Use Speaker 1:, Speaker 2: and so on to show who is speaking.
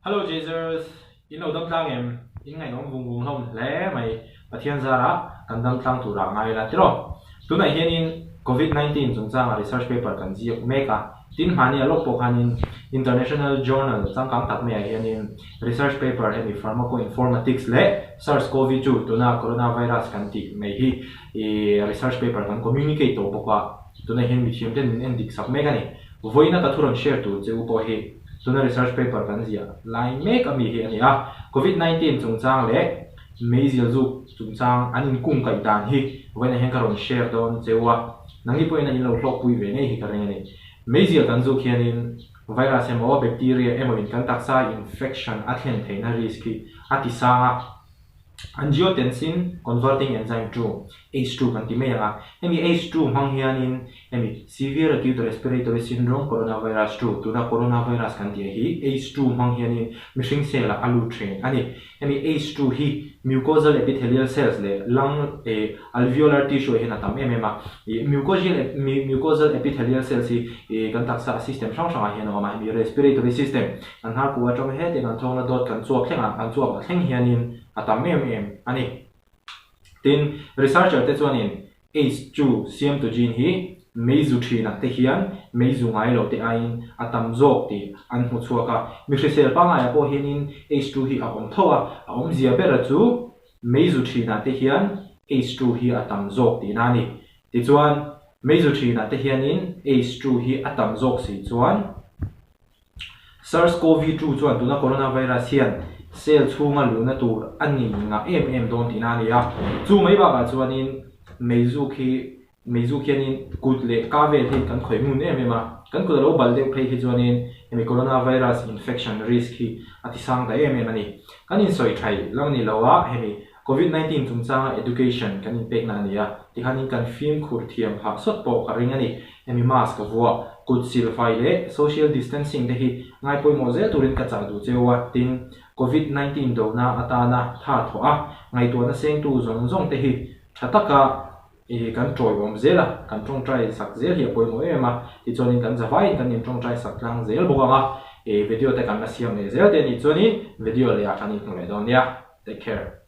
Speaker 1: Hello Jesus, in lo dam tlang em? In ngaihawm vung vung hlawm hle mai. Pathian zarah kan dam tlang turah ngai ila tiraw? Tunah hianin Covid 19 chungchanga research paper kan ziak mek a, tin hmani a lawk pawh khanin International Journal changkang tak maiah hianin research paper hemi Pharmacoinformatics leh SARS-CoV-2 tuna coronavirus kan tih mai hi research paper kan communicate tawh bawk a, tunah hian mithiam ten min en dik sak mek a ni. Vawiina ka thu rawn share tur che u pawh hi tuna research paper kan ziah lai mek ami hi a ni a, Covid 19 chungchang leh meizial zuk chungchang an inkung kaih dan hi vawiinah hian ka rawn share dawn che u a, nangni pawhin a inlo hlawkpui ve ngei hi ka ring a ni. Meizial kan zuk hianin virus emaw bacteria emawin kan taksa infection a thlen theihna risk hi a ti sang a. Angiotensin converting enzyme 2, ACE2 kan ti mai ang a. Hemi ACE2 hmang hianin hemi severe acute respiratory syndrome coronavirus 2, tuna coronavirus kan tih hi ACE2 hmang hianin mihring cell ah a lut thin a ni. Hemi ACE2 hi mucosal epithelial cells leh lung eh alveolar tissue ah hian a tam em em a. Ih mucosal mucosal epithelial cells hi ih kan taksa system hrang hrangah hian a awm a, hemi respiratory system Kan hnar kua atang heti kan thawngna dawt kan chuak thleng ah kan chuak ah thleng hianin a tam em em a ni. Tin, researcher te chuanin ACE chu siamtu gene hi meizu thinah te hian meizu ngai lo te aiin a tam zawk tih an hmu chhuak a. Mi hrisel pangaiah pawh hianin ACE chu hi a awm tho a, a awmzia bera chu meizu thinah te hian ACE chu hi a tam zawk tihna a ni. Tichuan, meizu thinah te hianin ACE chu hi a tam zawk si chuan, SARS-CoV-2 chuan tuna coronavirus hian cell chhunga luhna tur a nei ngah em em dawn tihna a ni a. Chu mai bakah chuanin meizuk hi meizuk hianin kut leh ka vel hi kan khawih ngun em em a, kan kut a lo bal deuh phei hi chuanin hemi coronavirus infection risk hi a tisang ta em em a ni. Kan insawi thaih lam a ni lo a, hemi Covid 19 chungchanga education kan inpekna a ni a, tikhanin kan fimkhur thiam phah sawt pawh ka ring a ni. Hemi mask vuah, kut silfai leh social distancing te hi ngai pawimawh zel turin ka chah duh cheu a, tin, Covid 19 dona atana tha thawh a, ngaihtuahna sengtu zawng zawng te hi tha taka kan tawiawm zel a, kan tawngtai sak zel hi a pawimawh em em a, tichuanin kan zavaiin kan intawngtai sak tlang zel bawk ang a, video te kan la siam leh zel te a nih chuanin video leh ah kan inhmu leh dawn nia. Take care.